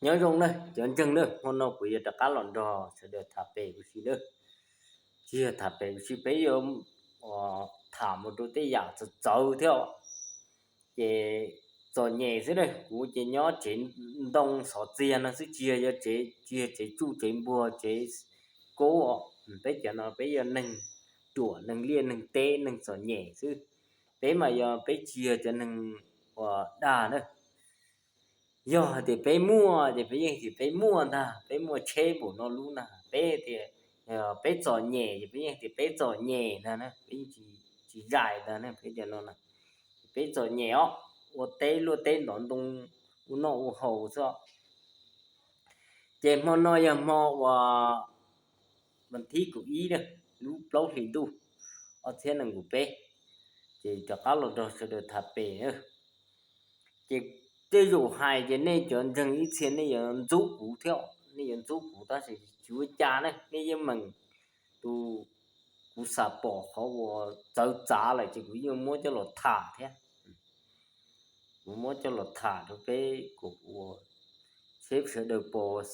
Nyob zoo na cov ntseeg na, hmo no kuv yuav rov qab los nrog sawv daws tham pem huv si na. Tsis yog tham pem huv si, peb yuav tham mus rau tej yam txawv txawv thiab os. Ces txom nyem xwb na, kuv ces nyob tsev ntoo xov txiag no xwb, tsis yog, tsis yog tsev tsuj tsev npuag tsev kaub os. Peb cov no peb yog neeg ruam neeg liaj neeg teb neeg txom nyem xwb. Peb mas yog peb tsis yog cov neeg uas dag na. Yog hais tias peb muaj ces peb yeej tias peb muaj ntag, peb muaj tsheb npaum no lub ntag. Peb tias peb txom nyem ces peb yeej tias peb txom nyem ntag na, peb yeej tsis zais ntag na, peb cov no na. Peb txom nyem os, ua teb luaj teb ntov ntoo, ua noj ua haus xwb. Ces hmo no yog hmo uas vas thib kaum ib, lub plaub hlis ntuj, ob txhiab nees nkaum peb. Ces rov qab los nrog sawv daws tham pem. Ces tej zaum hais ces nej cov ntseeg ib txhia nej yuav ntxub kuv thiab, nej yuav ntxub kuv tab sis tsis ua cas ne, nej yeej meem tus, kuv xam pom qhov uas txawv txav lawm ces kuv yeej muab coj los tham thiab. Kuv muab coj los tham rau peb kom ua, seb sawv daws puas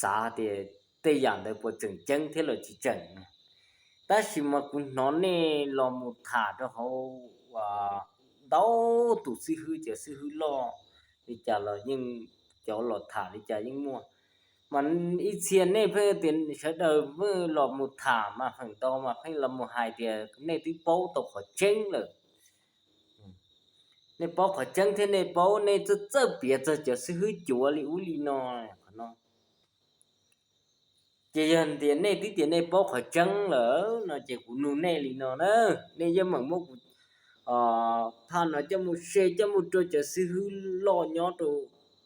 xav tias tej yam ntawd puas tseem ceeb thiab los tsis tseem. Tab sis mas kuv hnov nej los mus tham rau hauv ntau tus xib hwb, cov xib hwb loj li cas los yeej, cov los tham li cas yeej muaj. Mas ib txhia nej pheej tias sawv daws pheej los mus tham mas feem ntau mas pheej los mus hais tias nej twb paub tau qhov tseeb lawm. Nej paub qhov tseeb thiab nej paub, nej txawj txawj piav txog cov xib hwb cuav li ub li no, qhov no. Ces yog tias nej twb tias nej paub qhov tseeb lawm no ces kuv nug nej li no na, nej yeej meem muab kuv phaj no coj mus share coj mus rau cov xib hwb loj nyob rau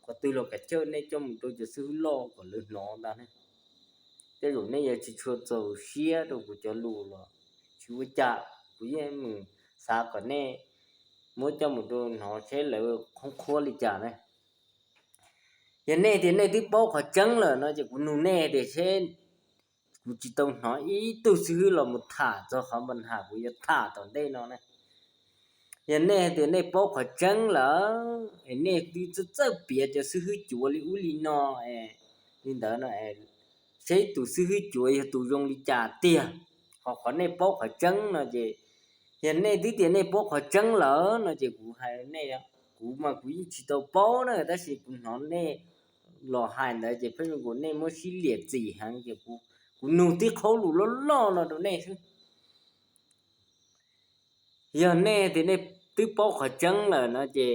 qhov twg los kav chawj nej coj mus rau cov xib hwb loj kom lawv hnov ntag ne. Tej zaum nej yuav tsis tshua txaus siab rau kuv cov lus los tsis ua cas, kuv yeej meem xav kom nej muab coj mus rau hnov seb lawv qhoob qhuab li cas ne. Yog nej tias nej twb paub qhov tseeb lawm no ces kuv nug nej tias seb, kuv tsis tau hnov ib tug xib hwb los mus tham txog qhov npa nham kuv yuav tham tom ntej no ne. Yog nej tias nej paub qhov tseeb lawm es nej twb txawj txawj piav cov xib hwb cuav li ub li no, li ntawd no, seb tus xib hwb cuav yog tus zoo li cas tiag. Ho qhov nej paub qhov tseeb no ces, yog nej twb tias nej paub qhov tseeb lawm no ces kuv hais nej, kuv mas kuv yeej tsis tau paub na, tab sis kuv hnov nej los hais ntawd ces pheej zoo nkaus nej muab sib liam txim heev ces kuv nug tib qhaub lus loj loj no rau nej xwb. Yog nej tias nej twb paub qhov tseeb lawm no ces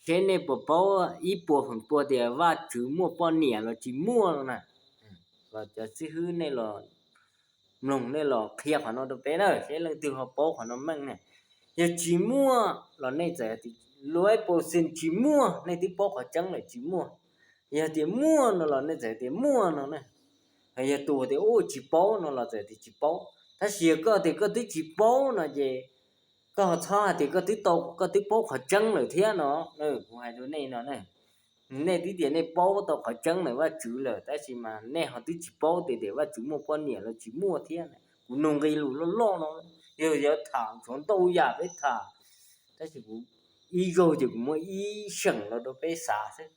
seb nej puas paub ib puas feem pua tias Vajtswv muaj poj niam los tsis muaj no na. Los cov xib hwb nej los mloog, nej los qhia qhov no rau peb na, seb leej twg ho paub qhov no meej na. Yog tsis muaj los nej txawm tias luag ib puas xees tsis muaj, nej twb paub qhov tseeb lawm tsis muaj. Yog tias muaj no los nej txawm tias muaj no na. Yog tus tias ua tsis paub no los txawm tias tsis paub, tab sis yog koj tias koj twb tsis paub no ces koj ho txhob hais tias koj twb tau, koj twb paub qhov tseeb lawm thiab no. Kuv hais rau nej no, nej twb tias nej paub tau qhov tseeb ntawm Vajtswv lawm tab sis mas nej ho twb tsis paub tias tias Vajtswv muaj poj niam los tsis muaj thiab. Kuv nug nqe lus loj loj no, yog yuav tham tshuav ntau yam peb tham, tab sis kuv ib zaug ces kuv muab ib seem los rau peb xav xwb.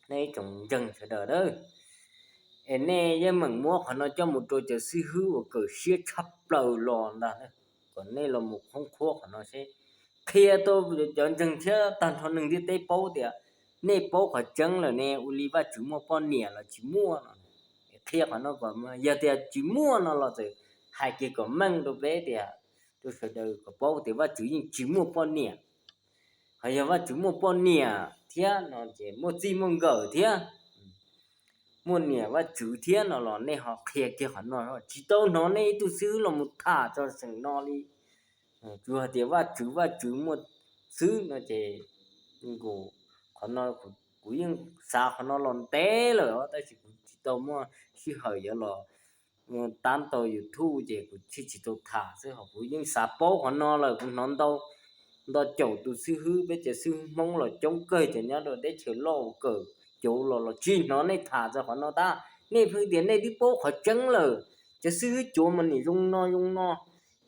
Nej ib tsoom ntseeg sawv daws, es nej yeej meem muab qhov no coj mus rau cov xib hwb uas kawm siab tshaj plaws los ntag, kom nej los mus khoob qhuab qhov no seb, qhia tau cov ntseeg thiab tag nrho neeg ntiaj teb paub tias nej paub qhov tseeb lawm ne, ua li Vajtswv muaj poj niam los tsis muaj no. Qhia qhov no kom, yog tias tsis muaj no los txawm hais kiag kom meej rau peb tias, rau sawv daws kom paub tias Vajtswv yeej tsis muaj poj niam. Ho yog Vajtswv muaj poj niam thiab no ces muaj txij muaj nkawm thiab, muaj niam Vajtswv thiab no los nej ho qhia kiag qhov no. Tsis tau hnov nej ib tug xib hwb los mus tham txog seem no li. Tsuas hais tias Vajtswv, Vajtswv muaj xwb no ces, qhov no kuv yeej xav qhov no los ntev lawm os, tab sis kuv tsis tau muaj sij hawm yuav los tab tau YouTube ces kuv thiaj tsis tau tham xwb. Ho kuv yeej xav paub qhov no lawm, kuv hnov ntau, nto caum tus xib hwb, peb cov xib hwb Hmoob los coob kawg ces nyob rau teb chaws loj kawm cauv los los tsis hnov nej tham txog qhov no tab. Nej pheej tias nej twb paub qhov tseeb lawm, cov xib hwb cuav mas nim zoo no zoo no,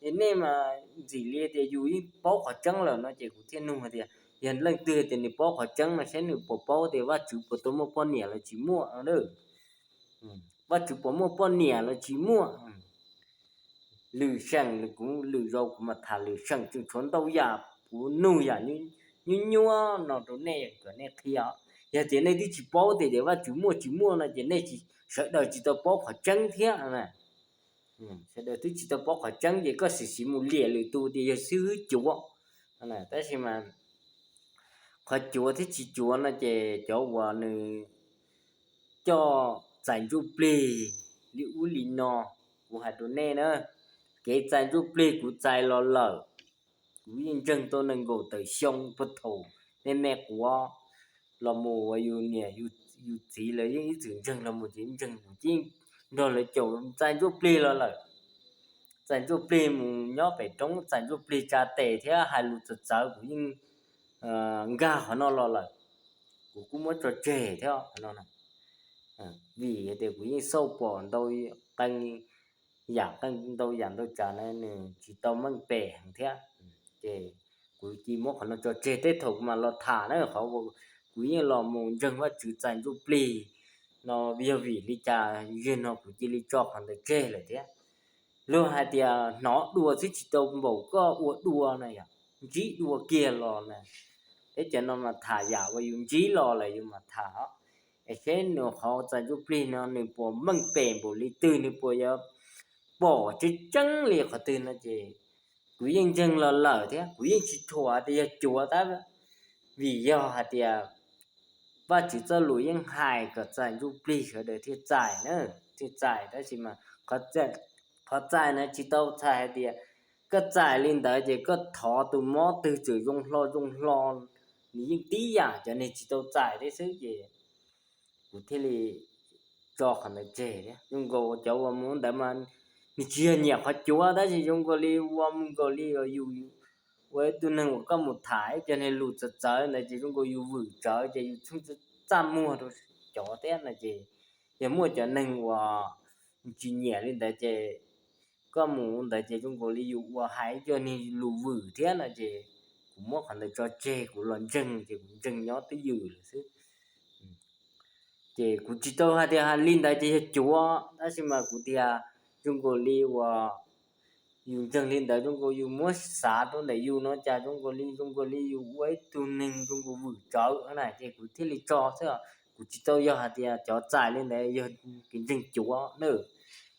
es nej mas ntxim li tias yus yeej paub qhov tseeb lawm no ces kuv thiaj nug hais tias Yog leej twg tias nws paub qhov tseeb no saib nws puas paub tias Vajtswv puas tau muaj poj niam los tsis muaj. Vajtswv puas muaj poj niam los tsis muaj? Lwm seem, kuv lwm zaus kuv mam tham lwm seem, tseem tshuav ntau yam kuv nug yam nyuaj nyuaj no rau nej kom nej qhia. Yog tias nej twb tsis paub tias Vajtswv muaj tsis muaj no ces nej sawv daws tsis tau paub qhov tseeb thiab. Sawv daws twb tsis tau paub qhov tseeb ces koj sim sim mus liam lwm tus tias yog xib hwb cuav. Tab sis mas qhov cuav thiab tsis cuav no ces cov uas nws coj txais ntsuj plig li ub li no, kuv hais rau nej na, kev txais ntsuj plig kuv txais los lawm, kuv yeej ntseeg tau nees nkaum tawm xyoo puag thaum me me quav los mus uas yus niam yus txiv lawv yeej ib txwm ntseeg los mus ces ntseeg kuv yeej nrog lawv caum txais ntsuj plig los lawm. Txais ntsuj plig mus nyob pem roob, txais ntsuj plig tsa tes thiab hais lus txawv txawv kuv yeej nkag qhov no los lawm. Kuv kuj muab tso tseg thiab no, vim tias kuv yeej xauj pom ntau qee yam, qee ntau yam ntau tsav na nws tsis tau meej pem heev thiab. Ces kuv cia muab qhov no tso tseg, tej thaum kuv mam los tham na, qhov kuv yeej los mus ntseeg Vajtswv txais ntsuj plig no yog vim li cas, yog no kuv cia li tso qhov ntawd tseg lawm thiab. Luag hais tias hnov dua xwb tsis tau npaum koj ua dua na yom, ntsib dua kiag los na. Peb cov no mas tham yam uas yus ntsib los lawm yus mam tham os. Es seb nws qhov txais ntsuj plig no nws puas meej pem npaum li twg, nws puas yuav pom tseeb tseeb li qhov twg no ces kuv yeej ntseeg los lawm thiab kuv yeej tsis thuam tias yog cuav tab, vim yog hais tias Vajtswv txoj lus yeej hais kom txais ntsuj plig sawv daws thiaj txais na, thiaj txais. Tab sis mas qhov txais na tsis tau txhais hais tias koj txais li ntawd ces koj thov tus mob twg txawm zoo hlo zoo hlo, nws yeej tib yam cov neeg tsis tau txais thiab xwb ces kuv thiaj li tso qhov ntawd tseg thiab. Zoo nkaus cov uas mus ntawd mas nws tsis yog nyiam qhov cuav tab sis zoo nkaus li ua mus nkaus li yus ua ib tug neeg uas koj mus tham ib co niag lus txawv txawv ntawd ces zoo nkaus yus vwm tsawv ces yus txheej txaj muag rau cov thiab no ces yog muaj cov neeg uas tsis nyiam li ntawd ces koj mus ntawd ces zoo nkaus li yus ua hais ib co niag lus vwm thiab no ces kuv muab qhov ntawd tso tseg, kuv los ntseeg ces kuv ntseeg nyob twj ywm lawm xwb. Ces kuv tsis tau hais tias hais li ntawd ces yog cuav tab sis mas kuv tias zoo nkaus li uas yus ntseeg li ntawd zoo nkaus yus muab xav rau ntawm yus no cas zoo nkaus li zoo nkaus li yus ua ib tug neeg zoo nkaus vwm tsawv na ces kuv thiaj li tso xwb. Kuv tsis tau yog hais tias cov txais li ntawd yog kev ntseeg cuav na.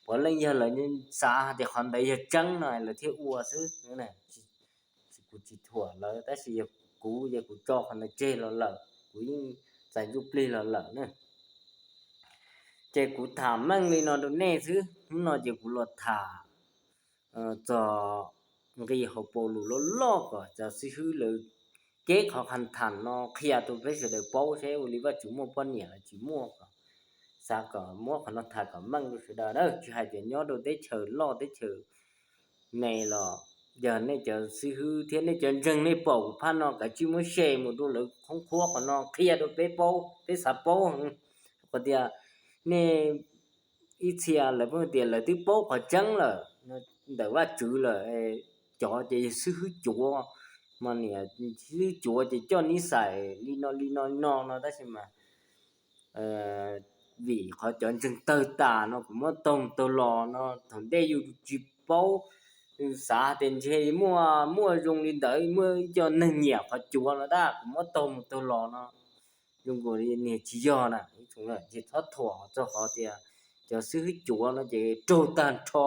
Puav leej yog lawv xav hais tias qhov ntawd yog tseeb no lawv thiaj ua xwb. Kuv tsis thuam lawv tab sis yog kuv ces kuv tso qhov ntawd tseg los lawm, kuv yeej txais ntsuj plig los lawm na. Ces kuv tham meej li no rau nej xwb, hnub no ces kuv los tham txog nqi hauv paus lus loj loj kom cov xib hwb lawv kev qhov qha tham no qhia rau peb sawv daws paub seb ua li Vajtswv muaj poj niam los tsis muaj kom xav kom muab qhov no tham kom meej rau sawv daws na, tsis hais tias nyob rau teb chaws loj teb chaws me los yog nej cov xib hwb thiab nej cov ntseeg nej pom kuv phaj no kav tsij muab share mus rau lawv qhoob qhuab qhov no qhia rau peb paub, peb xav paub heev. Qhov tias nej ib txhia lawv pheej tias lawv twb paub qhov tseeb lawm ntawm Vajtswv lawm, cov ces yog xib hwb cuav, mas niam xib hwb cuav ces coj nib xais li no li no no no tab sis mas vim qhov cov ntseeg tawg tas no kuv muab taug taug los no thaum ntej yus tsis paub, yus xav tias ntshe muaj muaj zoo li ntawd muaj ib co neeg nyiam qhov cuav no tab kuv muab taug mus taug los no zoo nkaus li niag tsis yog na. Ces txhob thuam txog qhov tias cov xib hwb cuav no ces raug tag nrho,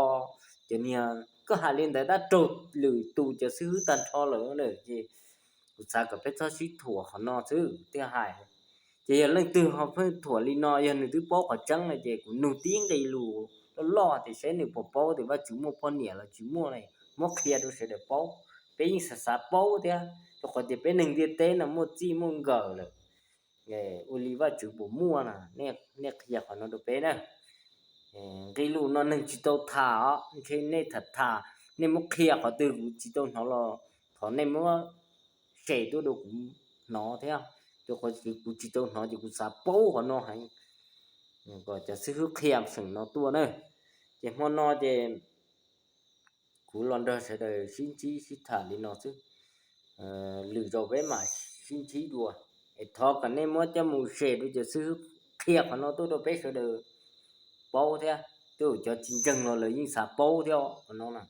cov niag koj hais li ntawd tab raug lwm tus cov xib hwb tag nrho lawm na. Ces kuv xav kom peb txhob sib thuam qhov no xwb thiaj hais. Ces yog leej twg ho pheej thuam li no yog nws twb paub qhov tseeb no ces kuv nug tib nqi lus loj loj tias saib nws puas paub tias Vajtswv muaj poj niam los tsis muaj ne, muab qhia rau sawv daws paub. Peb yeej xav xav paub thiab rau qhov tias peb neeg ntiaj teb no muaj txij muaj nkawm lawm, ua li Vajtswv puas muaj na, nej qhia qhov no rau peb na. Nqi lus no neeg tsis tau tham os, ntshe nej tham tham, nej muab qhia qhov twg kuv tsis tau hnov los thov nej muab share tuaj rau kuv hnov thiab, rau qhov kuv tsis tau hnov ces kuv xav paub qhov no heev, kom cov xib hwb qhia seem no tuaj na. Ces hmo no ces kuv los nrog sawv daws sib ntsib sib tham li no xwb. Lwm zaus peb mam sib ntsib dua, es thov kom nej muab coj mus share rau cov xib hwb qhia qhov no tuaj rau peb sawv daws paub thiab. Twb cov tsis ntseeg los lawv yeej xav paub thiab qhov no na.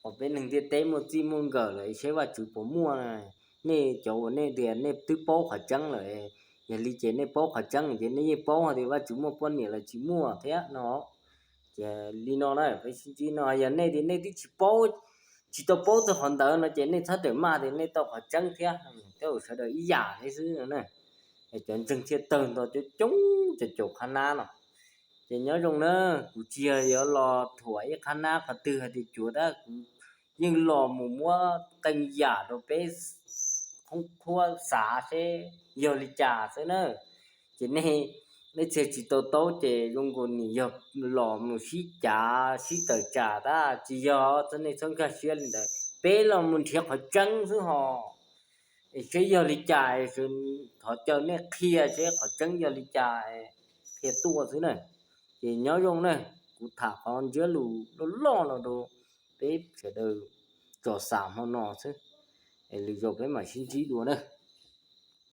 Qhov peb neeg ntiaj teb muaj txij muaj nkawm lawm, seb Vajtswv puas muaj. Nej cov uas nej tias nej twb paub qhov tseeb lawm, yog li ces nej paub qhov tseeb ces nej yeej paub hais tias Vajtswv muaj poj niam los tsis muaj thiab no. Ces li no na, peb sib ntsib no, yog nej tias nej twb tsis paub, tsis tau paub txog qhov ntawd no ces nej txhob rawm maj tias nej tau qhov tseeb thiab. Tej zaum sawv daws ib yam thiab xwb na. Cov ntseeg thiaj tawg nto coob coob, caum caum qhab nab no. Ces nyob zoo na, kuv tsis yog yuav los thuam ib qhab nab qhov twg hais tias cuav tab, kuv yeej los mus muab qee yam rau peb qhuab xav seb yog li cas xwb na. Ces nej, nej txhia tsis tau taub ces zoo nkaus nim yog los mus sib cav sib tawm tsam tab, tsis yog, txhob, nej txhob nkag siab li ntawd, peb los mus nrhiav qhov tseeb xwb hos. Es seb yog li cas, thov caw nej qhia seb qhov tseeb yog li cas, qhia tuaj xwb na. Ces nyob zoo na, kuv tham qhov ntsiab lus loj loj no rau peb sawv daws tsom xam hmo no xwb, es lwm zaus peb mam sib ntsib dua na.